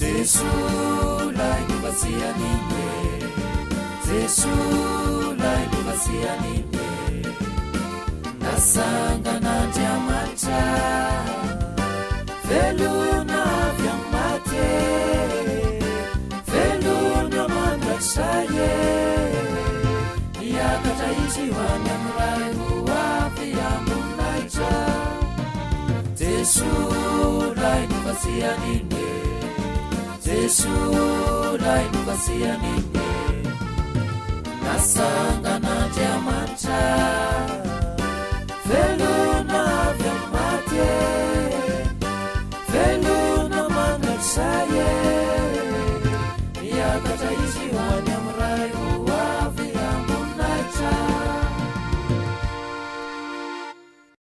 Jesoa lay novatsian'iny e, Jesoa lay novatsian'iny e, Nasangan'Andriamanitra, velona avy amin'ny maty e, velona mandrakizay e, Niakatra izy ho any amin'ny Ray ho avy am-boninahitra. Jesoa lay novatsian'iny e, Jesoa lay novatsian'iny e, Nasangan'Andriamanitra, velona avy amin'ny maty e.